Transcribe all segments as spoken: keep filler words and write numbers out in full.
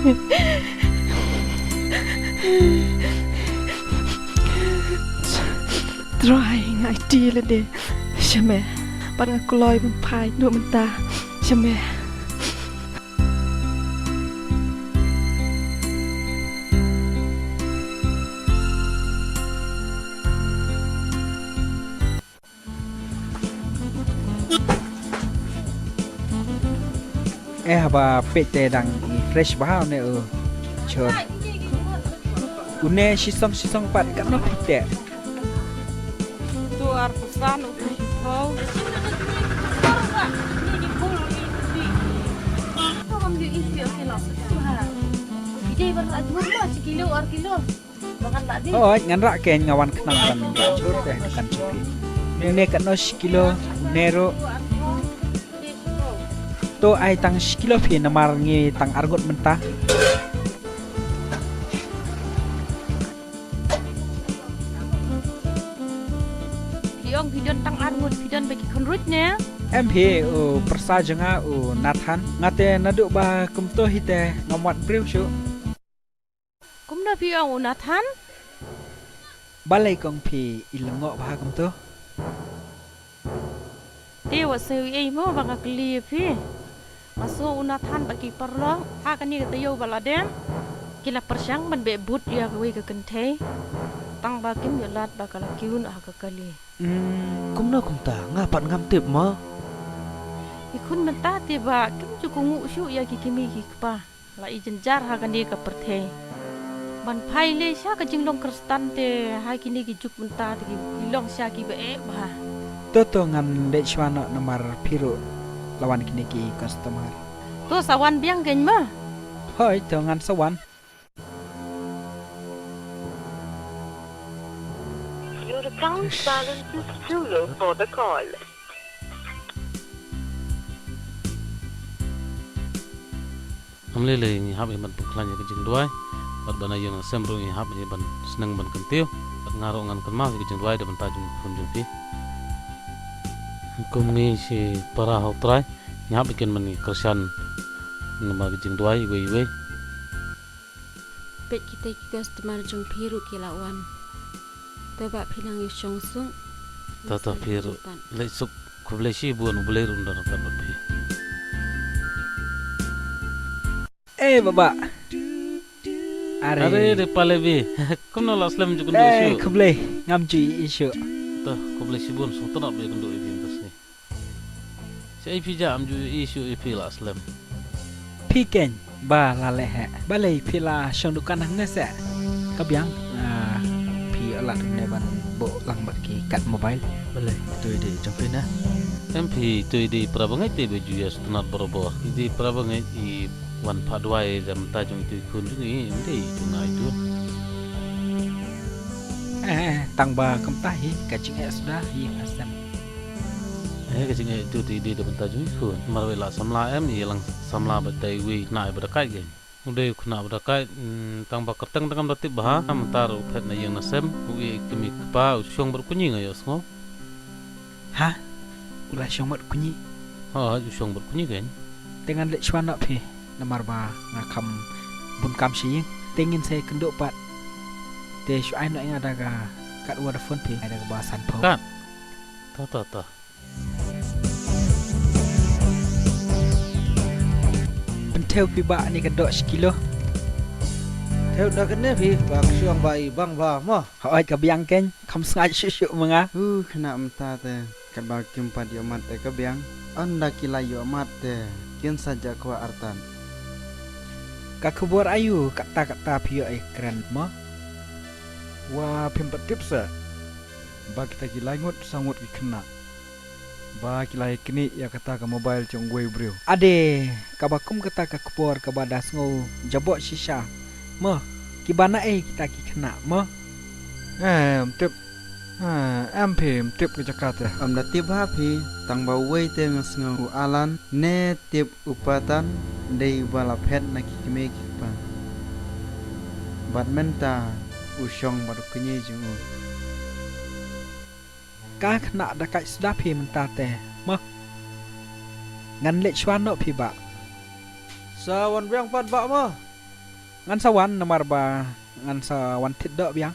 Trai, nga ïeit lade sha me. Bad nga kloi ban phai noh mynta sha me. Eh, haba peit te dang i fresh bha une u. Chor. Une shisong shisong pat katno phi teh? Tu arphew san, u phew. Hooid, ngan rah kein, nga wan khnang ban rah jhur te ha dukan jong phi. Une katno shi kilo, une ruh. To ai tang shi kilo phi namar ngi tang arngut mynta. Phi ong phi don tang arngut, phi don ba ki khynruit ne? Em phi, u pyrsa jong nga u Nathan. Nga te naduh ba kumto hi te ngam wad briew shuh. Kumno phi ong u Nathan? Balei kong phi i lyngngoh bha kumto? Te wat sngew ei mo ba nga kylli ïa phi. Nga sngew u Nathan bad ki paralok ha kane ka taïew ba la dep ki la pyrshang ban beh bud ïa kawei ka kynthei. Tang ba kim ïoh lad ba ka la kiew noh ha ka kali. Hmm, kumno kumta nga pat ngam tip mo. I khun mynta te ba kim ju kohnguh shuh ïa ki kmie ki kpa. La i jynjar ha kane ka pyrthei. Ban phai lei sha ka jinglong Khristan te ha kine ki juk mynta te ki, ki long sha ki ba eh bha. To to ngan leit shuwa noh namar phi ruh la wan kine ki customer. To sa wan biang kein ma. Hooid to ngan sa wan. Your account balance is too low for the call. Ym lei lei ngi hap ïa ban pynkhlaiñ ïa ka jingduwai bad ba na ïing na sem ruh ngi hap ïa ban sneng ban kyntiew bad nga ruh ngan kynmaw ïa ka jingduwai da bynta jong u khun jong phi. Kum ngi shi para ha U Trai ngi hap ïa kin ban kyrshan namar ka jingduwai iwei iwei. Peit kita ki customer jong phi ruh ki la wan. To ba phi nang ïa shong suk. To to phi ruh. Leit suk. Khublei shibun, U Blei ruh un don ryngkat bad phi. Eh baba. Are. Are de pale bi. Kumno la slem ju kynduh shuh. Eh khublei ngam ju ïohi shuh. To khublei shibun sngewtynnat ba ïa kynduh ïa phi mynta sngi. Shaei phi jah, ym ju ïohi shuh ïa phi la slem. Phi kein ba la leh heh. Balei phi la shong dukan hangne seh? Ka biang. Ah, phi ïoh lad hangne ban buh lang bad ki kat mobile. Balei? Ito i dei jong phi na. Em phi, ito i dei para bangeit te ba ju ïa sngewtynnat barabor. I dei para bangeit i wan phah duwai da mynta jong ito i khun jong i, ym dei jong nga ito. Eh, tang ba kumta hi ka jingeh suda hi na sem. Eh, ka jingeh ito te i dei da bynta jong i khun. Namar ba i la samla em, i la samla bad iwei i khynnah ba dakaid kein. U dei u khynnah ba dakaid, mm, tang ba kyrteng te ngam da tip bha, mynta ruh u phet na ïing na sem, u ïeit ïa ki kmie ki kpa, u shong bad u kñi nga ïohsngew. Ha? U la shong bad u kñi? Hooid, u shong bad u kñi kein. Te ngan leit shuwa noh phi, namar ba nga kham bun kam sha ïing. Te ngin sa ïakynduh pat. Te shu ai noh ïa nga da ka kat Vodafone phi, ai da kaba sanphew. Kat. To, to, to. Pynthew phi ba ne ka doh shi kilo. Thew da kane phi ba ka shuwa ba i bang ba mo. Hooid ka biang kein, kham sngaid shuh shuh ma nga. Hu, khynnah mynta te katba kim pat ïoh mad te ka biang. Ynda ki la ïoh mad te kin sa jah kwah artat. Ka khubor aïu katta katta phi ïoh ïakren mo? Wa phim pat tip seh ba kita ki lai ngut saw ngut ki khynnah ba ki la ïa knieh ïa kata ka mobile jong uwei u briew. Ade, kaba kum kata ka khubor kaba da sngew jaboh shisha. Mo, kiba naei kita ki khynnah mo? Eh, em tip. Eh, em phi em tip ka jaka te. Em da tip ha phi, tang ba uwei te nga sngew u Alan, ne tip u Patan, dei uba la phet na ki kmie ki kpa. Bad mynta u shong bad u kñi jong u. Ka khynnah da kait suda phi mynta te mo. Ngan leit shuwa noh phi bah. Sa wan biang pat bah mo. Ngan sa wan namar ba ngan sa wan thied doh biang.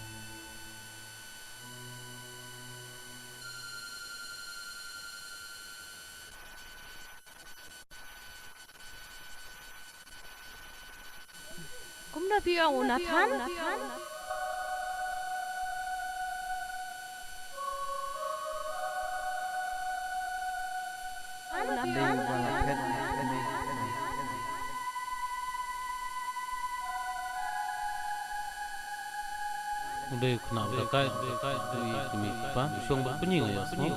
Kumno phi ong u Nathan? U dei u khynnah ba la kai, u i kmie pa, u shong bad pynïeng ïa u sngew.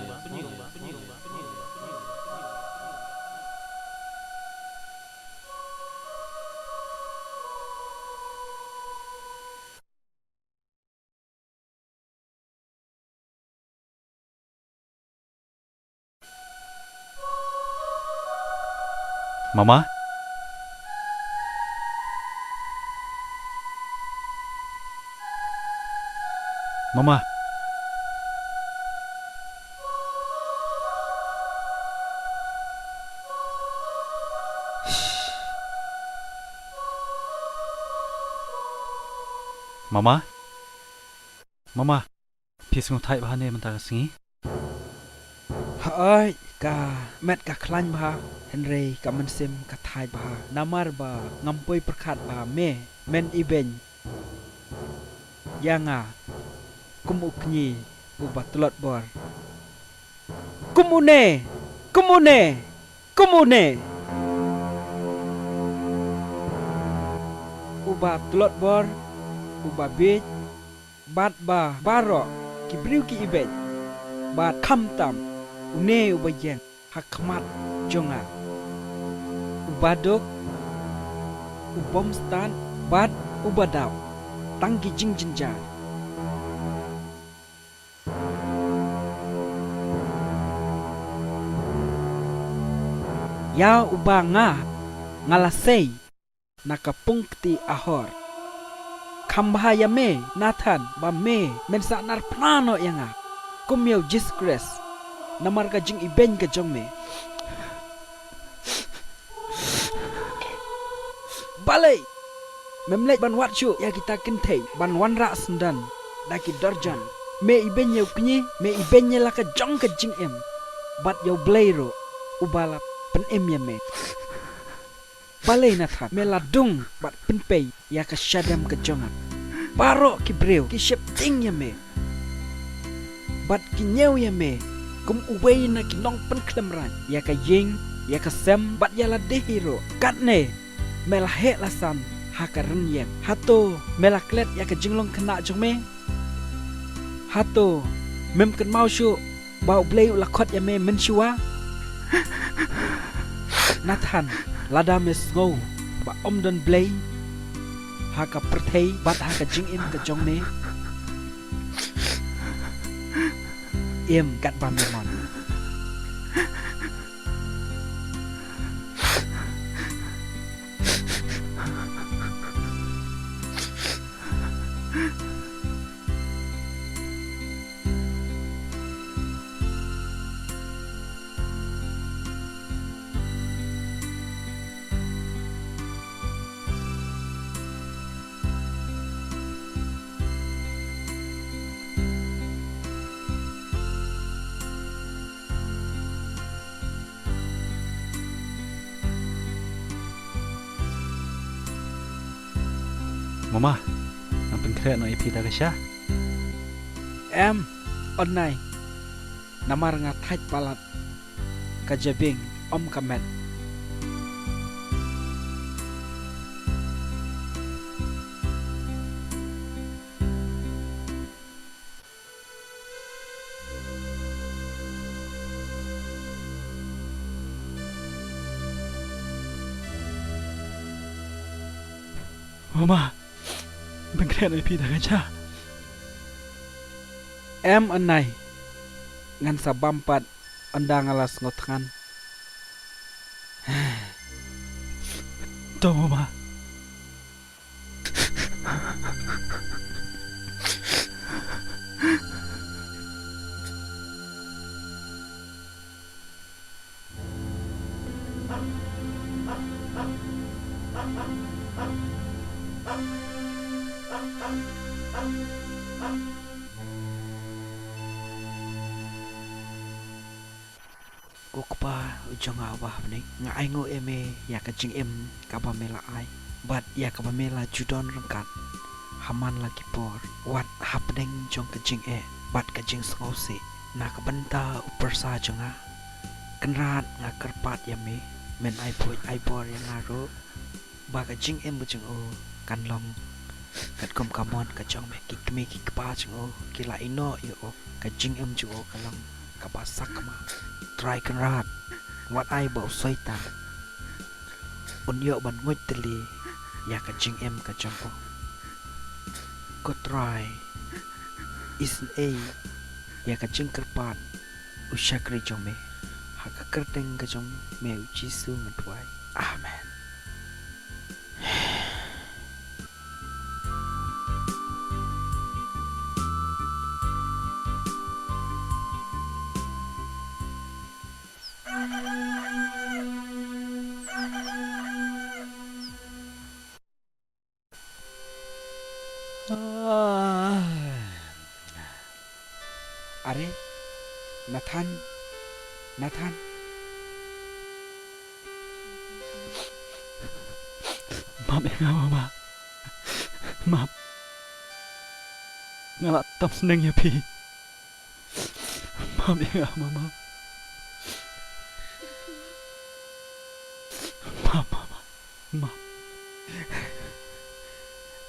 Mama? Mama? Mama? Mama? Phi sngewthait bha ne mynta ka sngi? Hooid, ka met ka khlaiñ bha, hynrei ka mynsiem ka thait bha. Namar ba ngam poi pyrkhat ba me men ibeiñ ïa nga kum u kñi uba tlot bor. Kum une, kum une, kum une. Uba tlot bor, uba bieit, bad ba baroh ki briew ki ibeiñ, bad khamtam une uba ïeng ha khmat jong nga. Uba duk, u bym stad, bad uba daw tang ki jingjynjar. Ïa uba nga, nga la sei na ka pung kti ahor. Kham bha ïa me, Nathan, ba me men sa nar phna noh ïa nga kum ïa u Jisu Khrist, namar ka jingibeiñ ka jong me. Balei mem leit ban wad shuh ïa kita kynthei ban wanrah syndon da ki dorjan? Me ibeiñ ïa u kñi, me ibeiñ ïa la ka jong ka jingim, bad ïa U Blei ruh uba la pynim ïa me. Balei Nathan me la dung bad pynpei ïa ka shadem ka jong nga? Baroh ki briew ki sheptieng ïa me bad ki ñiew ïa me kum uwei na ki nongpynkhlem rang ïa ka ïing, ïa ka sem bad ïa lade hi ruh. Katne me la heh la san ha ka rynïeng. Hato me la klet ïa ka jinglong khynnah jong me? Hato mem kynmaw shuh ba U Blei u la khot ïa me mynshuwa? Nathan, lada me sngew ba ym don Blei ha ka pyrthei bad ha ka jingim ka jong me, im katba me mon. Mama, ngan pynkhreh noh ïa phi da ka sha? Em, Onnai, namar nga thait palat, ka jabieng ym ka met. Mama, pynkhreh noh ïa phi da ka sha? Em Onnai, ngan sa bam pat ynda nga la sngewthngan. To Mama. Ko Kpa u jong nga uba ha bneng, nga ainguh ïa me ïa ka jingim kaba me la ai bad ïa kaba me la ju don ryngkat ha man la ki por. Wat hapdeng jong ka jingeh bad ka jingsngewsih na ka bynta u pyrsa jong nga, Kynrad, nga kyrpad ïa me, men ai buit ai bor ïa nga ruh, ba ka jingim ka jong u kan long katkum ka mon ka jong me. Ki kmie ki kpa jong u ki la ïehnoh ïa u, ka jingim jong u ka long kaba sakma. Trai Kynrad, wat ai ba u Soitan un ïoh ban nguid tylli ïa ka jingim ka jong u. Ko Trai, isynei ïa ka jingkyrpad u shakri jong me. Ha ka kyrteng ka jong me u Jisu nga duwai. Amen. Are, Nathan, Nathan. Map ïa nga mama. Map. Nga la tam sneng ïa phi. Map ïa nga mama. Map, mama. Map.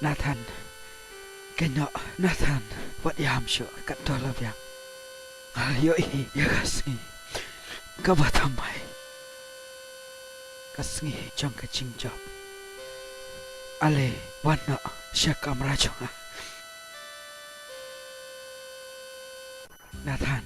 Nathan. Kynnoh, Nathan. Wat ïam shuh, katto la biang. Nga ïohi ïa ka sngi kaba thymmai, ka sngi jong ka jingjop. Ale, wan noh sha kamra jong nga. Nathan.